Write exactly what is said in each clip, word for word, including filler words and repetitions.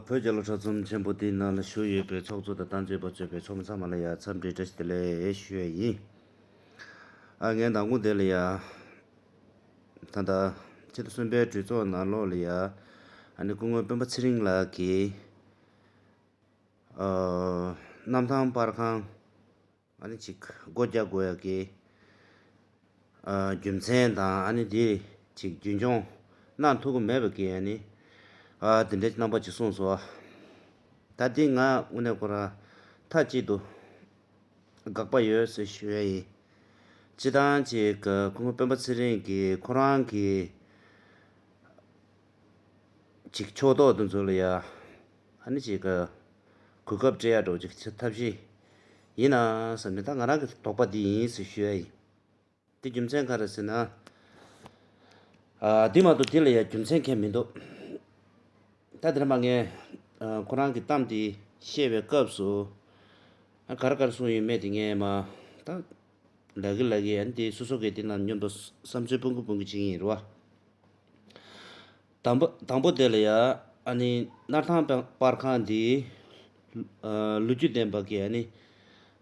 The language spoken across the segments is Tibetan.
བོད་རྒྱལ་ལོ་གྲྭ་ཚང་ཆེན་པོ་འདིའི་ནང་ལ་བཞུགས་ཡོད་པའི་ཚོགས་གཙོ་དང་རྟེན་མཛད་པ་གཙོས་པའི་ཚོགས་མི་ཚང་མ་ལ་ཡང་འཚམས་འདྲི་བཀྲ་ཤིས་བདེ་ལེགས་ཞུ་ཡ་ཡིན། ཨ་ངས་མདང་དགོང་དེ་ལ་ཡང་ད་ལྟ་ཕྱི་ཟླ་གསུམ་པའི་གྲོས་ཚོགས་ནང་ལོགས་ལ་ཡང་ཨ་ནི་སྐུ་ངོ་སྤེན་པ་ཚེ་རིང་ལགས་ཀྱིས་ཨ་གནམ་ཐང་པར་ཁང་ཨ་ནི་ཅིག་སྒོ་རྒྱག་དགོས་ཡ་གི་ཨ་རྒྱུ་མཚན་དང་ཨ་ནི་དེ་ཅིག་རྒྱུན་འཁྱོངས་གནང་ཐུབ་ཀྱི་མེད་པ་གི་ཨ་ནི་ཨ་དེ་འདྲའི་རྣམ་པ་ཅིག་གསུངས་སོང་། ད་འདི་ང་དངོས་གནས་ཁོ་རང་མཐའ་གཅིག་ཏུ་དགག་པ་ཡོད་ཟེར་ཞུ་ཡ་ཡིན། སྤྱིར་བཏང་ཅིག་སྐུ་ངོ་སྤེན་པ་ཚེ་རིང་གིས་ཁོ་རང་གི་ཅིག་ཕྱོགས་གཏོགས་དེ་ཚོ་ལ་ཡ་ཨ་ནི་ཅིག་གོ་སྐབས་སྤྲད་ཡ་འདྲ་བོ་ཅིག་ཐབས་ཤེས་ཡིན་ན་བསམ་ནས་ད་ང་རང་གི་དོགས་པ་འདི་ཡིན་ཟེར་ཞུ་ཡ་ཡིན། དེ་རྒྱུ་མཚན་ག་རེ་ཟེར་ན། ཨ་འདི་མ་གཏོགས་དེ་ལ་ཡ་རྒྱུ་མཚན་གང་མི་འདུག་ད་དེ་རིང་མ་ངས་ཨ་ཁོ་རང་གི་གཏམ་དེ་བཤད་པའི་སྐབས་སུ་ཨ་ག་རེ་ག་རེ་གསུངས་ཡོད་མེད་དེ་ངས་མ་ད་ལབ་ཀྱི་ལབ་ཀྱི་ཨ་ནི་དེ་སོ་སོ་གི་དེ་རྣམས་མཉམ་དུ་བསམ་ཚུལ་སྤུང་གི་སྤུང་གི་བྱེད་ཀྱི་ཡིན་རེད་བ། དང་པོ་དང་པོ་དེ་ལ་ཡ་ཨ་ནི་གནམ་ཐང་པར་ཁང་འདི་ཨ་ལོ་རྒྱུས་ལྡན་པ་གི་ཨ་ནི་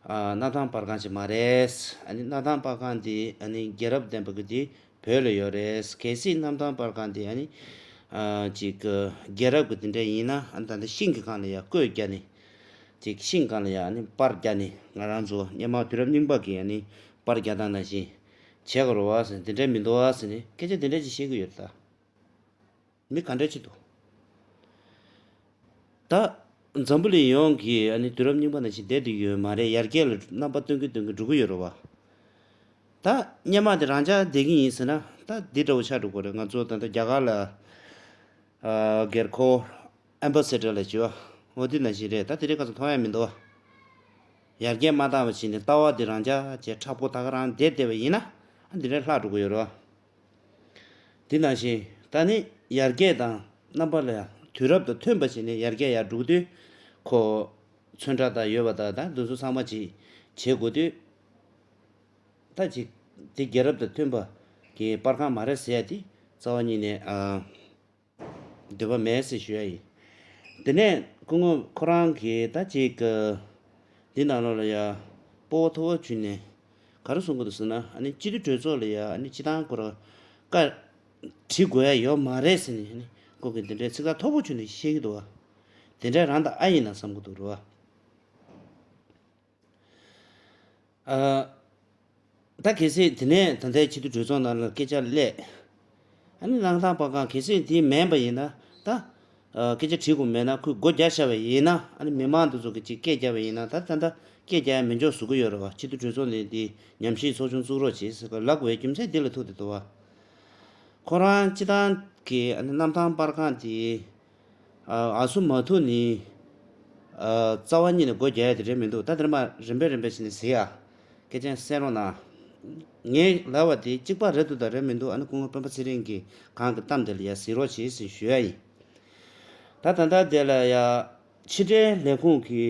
ཨ་གནམ་ཐང་པར་ཁང་ཞིག་མ་རེད། ཨ་ནི་གནམ་ཐང་པར་ཁང་འདི་ཨ་ནི་རྒྱལ་རབས་ལྡན་པ་གི་འདི་བོད་ལ་ཡོད་རེད། གལ་སྲིད་གནམ་ཐང་པར་ཁང་འདི་ཨ་ནི་ཨ་ཅིག་རྒྱལ་རབས་ཀྱི་དེ་འདྲ་ཡིན་ན་ཨ་ནི་ད་ལྟ་ཤིང་གི་སྒང་ལ་ཡ་བརྐོས་བརྒྱབ་ནས་ཅིག་ཤིང་སྒང་ལ་ཡ་ཨ་ནི་པར་བརྒྱབ་ནས་ང་རང་ཚོ་སྔོན་མ་དུས་རབས་རྙིང་པ་གི་ཨ་ནི་པར་རྒྱག་སྟངས་ནང་བཞིན་བྱེད་དགོས་རེད་བ་ཟེར་དེ་འདྲ་མི་འདུག་བ་ཟེར་ནས་སྐད་ཆ་དེ་འདྲ་ཅིག་བཤད་ཀྱི་ཡོད་རེད་ད། མི་ག་འདྲ་ཅིག་འདུག་ད་འཛམ་བུ་གླིང་ཡོངས་ཀྱིས་ཨ་ནི་དུས་རབས་རྙིང་པ་ནང་བཞིན་བསྡད་དུ་ཡོད་མ་རེད། ཡར་རྒྱས་ལ་རྣམ་པ་སྟོན་གྱིན་སྟོན་གྱིན་འགྲོ་གི་ཡོད་རེད་བ། ད་སྔོན་མ་དེ་རང་འཇགས་བསྡད་ཀྱི་ཡིན་ཟེར་ན་ད་འདི་འདྲ་བོ་ཆགས་འགྲོ་གི་རེད། ང་ཚོ་ད་ལྟ་རྒྱ་གར་ལ་ཨ་སྒེར་འཁོར་ཨེམ་བྷ་སེ་ཌར་ལ་བྱེད་བ་འོ་འདི་ནང་བཞིན་རེད། ད་དེ་རིང་ཁ་སང་མཐོང་ཡ་མི་འདུག་བ། ཡར་རྒྱས་མ་བཏང་བ་བྱས་ནས་ལྟ་བ་འདི་རང་འཇགས་བྱས་མཁྲེགས་པོ་ད་ག་རང་བསྡད་བསྡད་པ་ཡིན་ན་ཨ་འདི་འདྲ་ལྷག་འགྲོ་གི་ཡོད་རེད་བ། དེ་ནང་བཞིན་ད་ནི་ཡར་རྒྱས་དང་རྣམ་པ་ལ་ཡང་དུས་རབས་དང་མཐུན་པ་བྱས་ནས་ཡར་རྒྱས་ཡར་འགྲོ་དུས་ཁོ་ཚོན་ཁྲ་དང་ཡོད་པ་དང་ད་འདི་ཚོ་ཚང་མ་ཅིག་བྱེད་དགོས་དུས་ད་ཅིག་དེ་རྒྱལ་རབས་དང་མཐུན་པ་གི་པར་ཁང་མ་རེད་ཟེར་ཡ་དེ་རྩ་བ་ཉིད་ནས་ཨ་འདོད་པ་མེད་ཟེར་ཞུ་ཡ་ཡིན། དེ་ནས་སྐུ་ངོ་ཁོ་རང་གིས་ད་ཅིག་འདི་ནང་ལོགས་ལ་ཡ་སྤོབས་པ་མཐོ་པོ་བྱུང་ནས་ག་རེ་གསུང་གི་འདུག་ཟེར་ན་ཨ་ནི་སྤྱི་འཐུས་གྲོས་ཚོགས་ལ་ཡ་ཨ་ནི་སྤྱི་བཏང་ཁོ་རང་བཀའ་དྲི་དགོས་ཡ་ཡོད་མ་རེད་ཟེར་ནས་ཨ་ནི་ཁོ་གིས་འདི་འདྲའི་ཚིག་ཐག་མཐོ་པོ་བྱུང་ནས་བཤད་ཀྱི་འདུག་བ། དེ་འདྲ་རང་དང་ཨ་ཡིན་ན་བསམ་གྱི་འདུག་རེད་བ། ཨ། ད་གལ་སྲིད་དེ་ནས་ད་ལྟའི་སྤྱི་འཐུས་གྲོས་ཚོགས་ནང་ལ་སྐད་ཆ་སླེབས། ཨ་ནི་གནམ་ཐང་པར་ཁང་གལ་སྲིད་དེ་མིན་པ་ཡིན་ན་ད། ཨ། སྐད་ཆ་དྲི་དགོས་མེད་ན་ཁོས་སྒོ་རྒྱབ་བཞག་པ་ཡིན་ན་ཨ་ནི་མི་མང་དེ་ཚོ་གིས་ཅིག་སྐད་རྒྱབ་པ་ཡིན་ན་ད་ད་ལྟ་སྐད་རྒྱབ་ཡ་མི་འཇོག་བཟོ་གི་ཡོད་རེད་བ། སྤྱི་འཐུས་གྲོས་ཚོགས་ནས་དེ་ཉམས་ཞིབ་ཚོགས་ཆུང་བཙུགས་རོགས་བྱེད་ཟེར་གི་ལབ་དགོས་པའི་རྒྱུ་མཚན་དེ་ལ་ཐུག་བསྡད་འདུག་བ། ཁོ་རང་སྤྱི་བཏང་གི་ཨ་ནི་གནམ་ཐང་པར་ཁང་དེ། ཨ་སུ་མ་ཐུག་ནི། ཨ་རྩ་བ་ཉིད་ནས་སྒོ་རྒྱག་ཡ་དེ་རེད་མི་འདུག་ད་དེར་མ་རིམ་པས་རིམ་པས་བྱས་ནས་གཟིགས་ཡ། སྐད་ཆ་གསན་རོགས་གནང་། ངས་ལབ་པ་དེ་གཅིག་པ་རེད་འདུག་དང་རེད་མི་འདུག་ཨ་ནི་སྐུ་ངོ་སྤེན་པ་ཚེ་རིང་གིས་གང་གི་གཏམ་དེ་ལ་ཡ་གཟིགས་རོགས་བྱེད་ཟེར་ཞུ་ཡ་ཡིན། ད་ད་ལྟ་དེ་ལ་ཡ་ཕྱི་དྲིལ་ལས་ཁུངས་ཀྱི་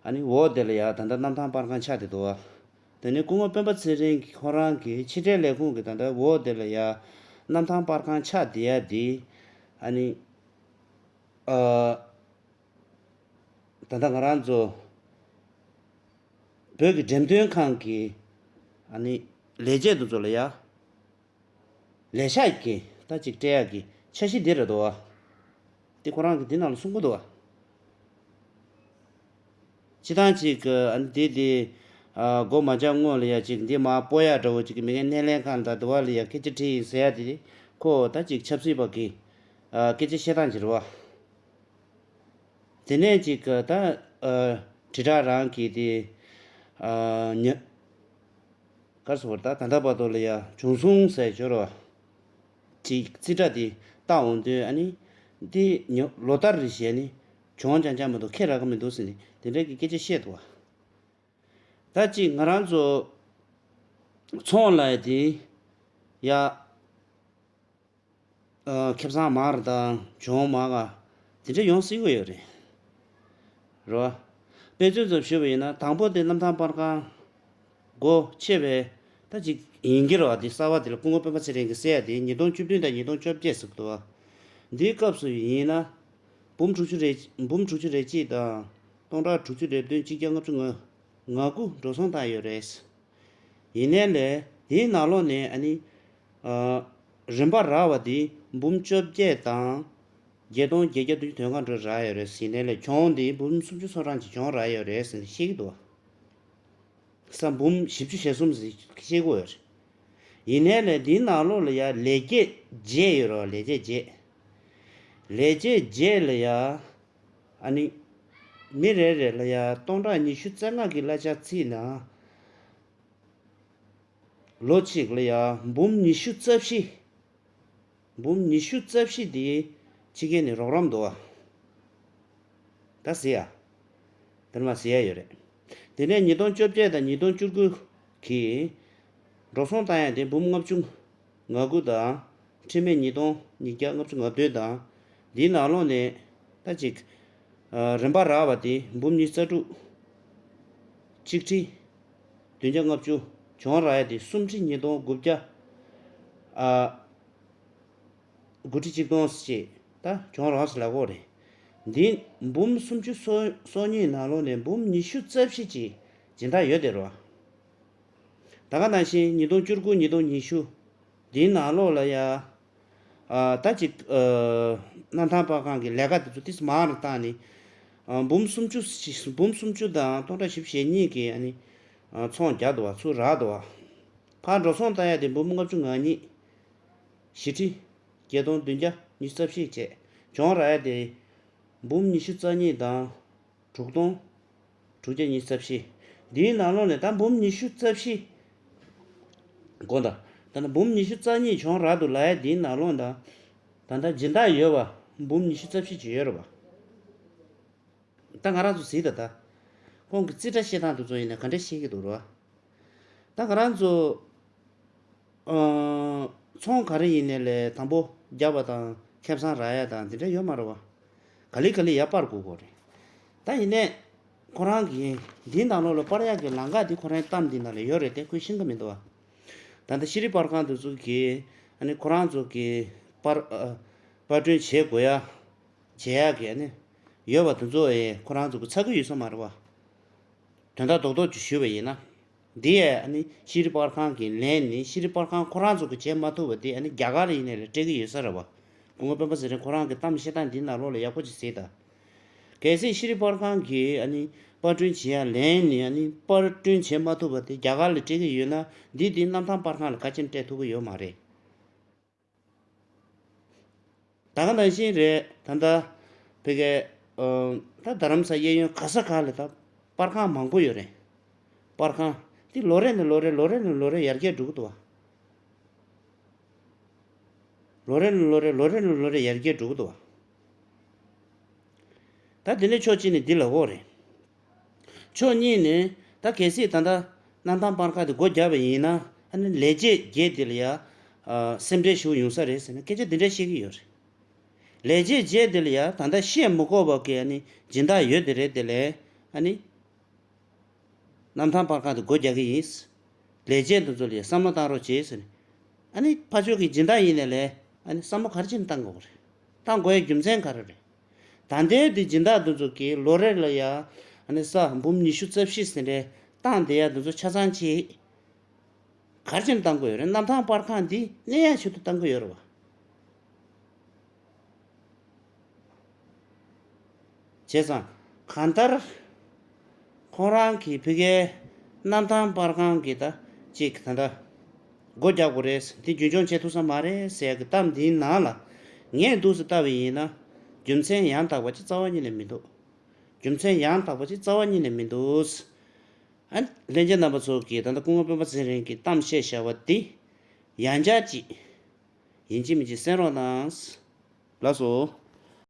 ཨ་ནི་འོག་དེ་ལ་ཡ་ད་ལྟ་གནམ་ཐང་པར་ཁང་ཆགས་བསྡད་འདུག་བ། དེ་ནས་སྐུ་ངོ་སྤེན་པ་ཚེ་རིང་གིས་ཁོ་རང་གི་ཕྱི་དྲིལ་ལས་ཁུངས་ཀྱི་ད་ལྟ་འོག་དེ་ལ་ཡ་གནམ་ཐང་པར་ཁང་ཆགས་བསྡད་ཡ་དེ་ཨ་ནི། ཨ། ད་ལྟ་ང་རང་ཚོ་བོད་ཀྱི་འགྲེམས་སྟོན་ཁང་གི་ཨ་ནི་ལས་བྱེད་དེ་ཚོ་ལ་ཡ་ལས་ཤག་གི་ད་ཅིག་སྤྲད་ཡག་གི་འཆར་གཞི་འདི་རེད་འདུག་བ། དེ་ཁོ་རང་གིས་འདི་ནང་ལ་གསུང་གི་འདུག་བ། སྤྱི་བཏང་ཅིག་ཨ་ནི་འདི་འདི་ཨ་སྒོ་མ་རྒྱག་སྔོན་ལ་ཡ་ཅིག་འདི་མར་སྤོ་ཡག་འདྲ་བོ་ཅིག་མི་ངན་སྣེ་ལེན་ཁང་དང་དེ་བ་ལ་ཡ་སྐད་ཆ་དྲིས་ཡིན་ཟེར་ཡ་དེ་ཁོ་ད་ཅིག་ཆབ་སྲིད་པ་གི་ཨ་སྐད་ཆ་བཤད་སྟངས་ཅིག་རེད་བ། དེ་ནས་ཅིག་ད་ཨ་དྲིལ་བསྒྲགས་རང་གིས་དེ་ཨ་ཉ་གར་སོང་བར་ད་ད་ལྟ་བར་དུ་ལ་ཡ་བྱུང་སོང་ཟེར་ཞོར་བ། ཅིག་རྩིས་ཁྲ་དེ་བལྟ་འོང་དུས་ཨ་ནི་འདི་ཉ་ལོ་ལྟར་རེ་བཞིན་ནི་བྱུང་རྐྱང་རྐྱང་མ་གཏོགས་ཁེ་རག་གི་མི་འདུག་ཟེར་ནས་དེ་འདྲ་གི་སྐད་ཆ་བཤད་འདུག་བ། ད་ཅིག་ང་རང་ཚོ་ཚོང་ལ་ཡ་དེ་ཡ། ཨ་ཁེ་བཟང་མང་རུ་དང་གྱོང་མང་ག་དེ་འདྲ་ཡོང་སྲིད་གི་ཡོད་རེད། རེད་བ། དཔེ་མཚོན་ཙམ་ཞུས་པ་ཡིན་ན་དང་པོ་དེ་གནམ་ཐང་པར་ཁང་སྒོ་ཕྱེ་བའི་ད་ཅིག་ཡིན་གྱི་རེད་བ། དེ་གསར་བ་དེ་ལ་སྐུ་ངོ་སྤེན་པ་ཚེ་རིང་གིས་གསལ་ཡ་དེ་ཉིས་སྟོང་བཅུ་བདུན་དང་ཉིས་སྟོང་བཅོ་བརྒྱད་ཟེར་གི་འདུག་བ། འདིའི་སྐབས་སུ་ཡིན་ན་ འབུམ་དྲུག་ཅུ་རེ་འབུམ་དྲུག་ཅུ་རེ་གཅིག་དང་སྟོང་ཕྲག་དྲུག་ཅུ་རེ་བདུན་གཅིག་བརྒྱ་ལྔ་བཅུ་ང་དགུ་འགྲོ་སོང་བཏང་ཡོད་རེད། ཡིན་ནའི་ལས་དེའི་ནང་ལོགས་ནས་ཨ་ནི་ཨ་རིམ་པ་རག་པ་དེ་འབུམ་བཅོ་བརྒྱད་དང་བརྒྱད་སྟོང་བརྒྱད་བརྒྱ་བདུན་ཅུ་དོན་ལྔ་འགྲོ་རག་ཡོད་རེད། ཡིན་ནའི་ལས་གྱོང་དེ་འབུམ་སུམ་ཅུ་སོ་གྲངས་ཀྱི་གྱོང་རག་ཡོད་རེད་ཟེར་ནས་བཤད་ཀྱི་འདུག་བ། ས་འབུམ་བཞི་བཅུ་ཞེ་གསུམ་ཞིག་ཤེས་དགོས་ཡོད་རེད། ཡིན་ནའི་ལས་འདིའི་ནང་ལོགས་ལ་ཡ་ལས་བྱེད་བརྒྱད་ཡོད་རེད་བ། ལས་བྱེད་བརྒྱད། ལས་བྱེད་བརྒྱད་ལ་ཡ་ཨ་ནི་མི་རེ་རེ་ལ་ཡ་སྟོང་ཕྲག་ཉི་ཤུ་རྩ་ལྔ་གི་གླ་ཆ་བརྩིས་ན་ལོ་གཅིག་ལ་ཡ་འབུམ་ཉི་ཤུ་རྩ་བཞི། འབུམ་ཉི་ཤུ་རྩ་བཞི་དེ་ཕྱི་རྒྱལ་ནས་རོགས་རམ་འདུག་བ། ད་ཟེར་ཡ། དེར་མ་ཟེར་ཡ་ཡོད་རེད། དེ་ནས་ཉིས་སྟོང་བཅོ་བརྒྱད་དང་ཉིས་སྟོང་བཅུ་དགུ་གི་འགྲོ་སོང་བཏང་ཡ་དེ་འབུམ་ལྔ་བཅུ་ང་དགུ་དང་། ཁྲིམས་མེད་ཉིས་སྟོང་ཉིས་བརྒྱ་ལྔ་བཅུ་ང་བདུན་དང་། འདིའི་ནང་ལོགས་ནས་ད་ཅིག་ཨ་རིམ་པ་རག་པ་དེ་འབུམ་ཉི་ཤུ་རྩ་དྲུག་གཅིག་ཁྲི་བདུན་བརྒྱ་ལྔ་བཅུ། གྱོང་རག་ཡ་དེ་སུམ་ཁྲི་ཉིས་སྟོང་དགུ་བརྒྱ་ཨ་དགུ་ཁྲི་གཅིག་སྟོང་ཞེས་ད་གྱོང་རག་ཟེར་ལབ་ཀྱི་ཡོད་རེད། འདི་འབུམ་སུམ་ཅུ་སོ་སོ་གཉིས་ནང་ལོགས་ནས་འབུམ་ཉི་ཤུ་རྩ་བཞི་ཅིག་སྦྱིན་བདག་ཡོད་དེ་རེད་བ། ད་ག་ནང་བཞིན་ཉིས་སྟོང་བཅུ་དགུ་ཉིས་སྟོང་ཉི་ཤུ་འདིའི་ནང་ལོགས་ལ་ཡ། ཨ་ད་ཅིག་ཨ་གནམ་ཐང་པར་ཁང་གི་ལས་ཀ་དེ་ཚོ་ཏིས་མང་རུ་བཏང་ནས་ཨ་འབུམ་སུམ་ཅུ་འབུམ་སུམ་ཅུ་དང་སྟོང་ཕྲག་བཞི་བཅུ་ཞེ་གཉིས་ཀྱི་ཨ་ནི་ཨ་ཚོང་རྒྱག་འདུག་བ། ཚུར་རག་འདུག་བ། ཕར་འགྲོ་སོང་བཏང་ཡ་དེ་འབུམ་ལྔ་བཅུ་ང་གཉིས་བཞི་ཁྲི་བརྒྱད་སྟོང་བདུན་བརྒྱ་ཉི་ཤུ་རྩ་བཞི་བྱས། གྱོང་རག་ཡ་དེ་འབུམ་ཉི་ཤུ་རྩ་གཉིས་དང་། དྲུག་སྟོང་དྲུག་བརྒྱ་ཉི་ཤུ་རྩ་བཞི། འདིའི་ནང་ལོགས་ནས་ད་འབུམ་ཉི་ཤུ་རྩ་བཞི། དགོངས་དག་ད་ནི་འབུམ་ཉི་ཤུ་རྩ་གཉིས་གྱོང་རག་འདུག་ལབ་ཡ་འདིའི་ནང་ལོགས་ད། ད་ལྟ་སྦྱིན་བདག་ཡོད་པ་འབུམ་ཉི་ཤུ་རྩ་བཞི་ཅིག་ཡོད་རེད་པ། ད་ང་རང་ཚོ་གཟིགས་ད་ད། ཁོང་གི་རྩིས་ཁྲ་བཤད་སྟངས་དེ་ཚོ་ཡིན་ན་ག་འདྲ་བཤད་ཀྱི་འདུག་རེད་པ། ད་ང་རང་ཚོ། ཨ་ཚོང་ག་རེ་ཡིན་ནའི་ལས་དང་པོ་རྒྱག་པ་དང་ཁེ་བཟང་རག་ཡ་དང་དེ་འདྲ་ཡོད་མ་རེད་པ། ག་ལེ་ག་ལེ་ཡར་སྤར་དགོས་དགོས་རེད། ད་ཡིན་ནའི་ཁོ་རང་གིས་འདིའི་ནང་ལོགས་ལ་སྤར་ཡག་གི་ལམ་ཁ་འདི་ཁོ་རང་གཏམ་འདི་ནང་ལ་ཡོད་རེད་དེ་ཁོས་ཤེས་ཀྱི་མི་འདུག་པ། ད་ལྟ་ཤེས་རིག་པར་ཁང་དེ་ཚོ་གིས་ཨ་ནི་ཁོ་རང་ཚོ་གིས་པར་ཨ་པར་སྐྲུན་བྱེད་དགོས་ཡ། བྱེད་ཡག་གི་ཨ་ནི་ཡོད་པ་དེ་ཚོ་ཨེ་ཁོ་རང་ཚོ་གིས་ཚར་གི་ཡོད་ས་མ་རེད་པ། དོན་དག་རྡོག་རྡོག་ཅིག་ཞུས་པ་ཡིན་ན། འདི་ཡས་ཨ་ནི་ཤེས་རིག་པར་ཁང་གི་ལན་ནི་ཤེས་རིག་པར་ཁང་ཁོ་རང་ཚོ་གིས་བྱེད་མ་ཐུབ་པ་དེ་ཨ་ནི་རྒྱ་གར་ལ་ཡིན་ནའི་ལས་སྤྲད་ཀྱི་ཡོད་ས་རེད་པ། སྐུ་ངོ་སྤེན་པ་ཚེ་རིང་ཁོ་རང་གི་གཏམ་བཤད་སྟངས་འདིའི་ནང་ལོགས་ལ་ཡག་པོ་ཅིག་གཟིགས་དང་། གལ་སྲིད་ཤེས་རིག་པར་ཁང་གིས་ཨ་ནི་པར་སྐྲུན་བྱེད་ཡ་ལན་ནི་ཨ་ནི་པར་སྐྲུན་བྱེད་མ་ཐུབ་པ་དེ་རྒྱ་གར་ལ་སྤྲད་ཀྱི་ཡོད་ན་འདི་དེ་གནམ་ཐང་པར་ཁང་ལ་ག་ཅི་ནས་སྤྲད་ཐུབ་ཀྱི་ཡོད་མ་རེད། ད་ག་ནང་བཞིན་རེད། ད་ལྟ་བོད་སྐད་ཨ་ད་རྡ་རམ་ས་གཡས་གཡོན་ག་ས་ག་ལ་ད་པར་ཁང་མང་པོ་ཡོད་རེད། པར་ཁང་དེ་ལོ་རེ་ནས་ལོ་རེ་ལོ་རེ་ནས་ལོ་རེ་ཡར་རྒྱས་འགྲོ་གི་འདུག་པ། ལོ་རེ་ནས་ལོ་རེ་ལོ་རེ་ནས་ལོ་རེ་ཡར་རྒྱས་འགྲོ་གི་འདུག་པ། ད་དེ་ནས་ཕྱོགས་གཅིག་ནས་འདི་ལབ་དགོས་རེད། ཕྱོགས་གཉིས་ནས་ད་གལ་སྲིད་ད་ལྟ་གནམ་ཐང་པར་ཁང་དེ་སྒོ་བརྒྱབ་པ་ཡིན་ན་ཨ་ནི་ལས་བྱེད་བརྒྱད་དེ་ལ་ཡ་ཨ་སེམས་ཁྲལ་ཞིག་ཡོང་ས་རེད་ཟེར་ན་སྐད་ཆ་འདི་འདྲ་བཤད་ཀྱི་ཡོད་རེད། ལས་བྱེད་བརྒྱད་དེ་ལ་ཡ་ད་ལྟ་བཤད་མི་དགོས་པ་གི་ཨ་ནི་སྦྱིན་བདག་ཡོད་དེ་རེད། དེ་ལས་ཨ་ནི་གནམ་ཐང་པར་ཁང་དེ་སྒོ་རྒྱག་གི་ཡིན། ལས་བྱེད་འདི་ཚོ་ལ་ཡ་བསམ་བློ་བཏང་རོགས་བྱེད་ཟེར་ནས་ཨ་ནི་ཕར་ཕྱོགས་ཀྱི་སྦྱིན་བདག་ཡིན་ནའི་ལས་ཨ་ནི་བསམ་བློ་ག་རེ་བྱས་ནས་བཏང་དགོས་རེད། བཏང་དགོས་ཡ་རྒྱུ་མཚན་ག་རེ་རེད། ད་ལྟའི་དེ་སྦྱིན་བདག་འདི་ཚོ་གིས་ལོ་རེ་ལ་ཡ་ཨ་ནི་ས་འབུམ་ཉི་ཤུ་རྩ་བཞི་ཟིན་རེ་བཏང་བསྡད་ཡ་འདི་ཚོ་ཆ་ཚང་ཅིག་ག་རེ་བྱས་ནས་བཏང་དགོས་ཡོད་རེད། གནམ་ཐང་པར་ཁང་འདི་གནས་ཡ་ཆེད་དུ་བཏང་གི་ཡོད་རེད་བ། བྱས་ཙང་གང་ལྟར་ཁོང་རང་གིས་ཕ་གིའི་གནམ་ཐང་པར་ཁང་གི་ད་ཅིག་ད་ལྟ་སྒོ་རྒྱག་དགོས་རེད། འདི་རྒྱུན་འཁྱོངས་བྱེད་ཐུབ་ས་མ་རེད་ཟེར་ཡ་གི་གཏམ་འདིའི་ནང་ལ་ངས་འདུག་སེ་ལྟ་བ་ཡིན་ན་རྒྱུ་མཚན་ཡང་དག་པ་ཅིག་རྩ་བ་ཉིད་ནས་མི་འདུག་རྒྱུ་མཚན་ཡང་དག་པ་ཅིག་རྩ་བ་ཉིད་ནས་མི་འདུག་ཨ་ལྷན་རྒྱས་རྣམ་པ་ཚོ་གིས་ད་ལྟ་སྐུ་ངོ་སྤེན་པ་ཚེ་རིང་གིས་གཏམ་བཤད་བཞག་པ་འདི་ཡང་བསྐྱར་ཅིག་ཡིན་གཅིག་མིན་གཅིག་གསན་རོགས་གནང་། ལགས་སོ།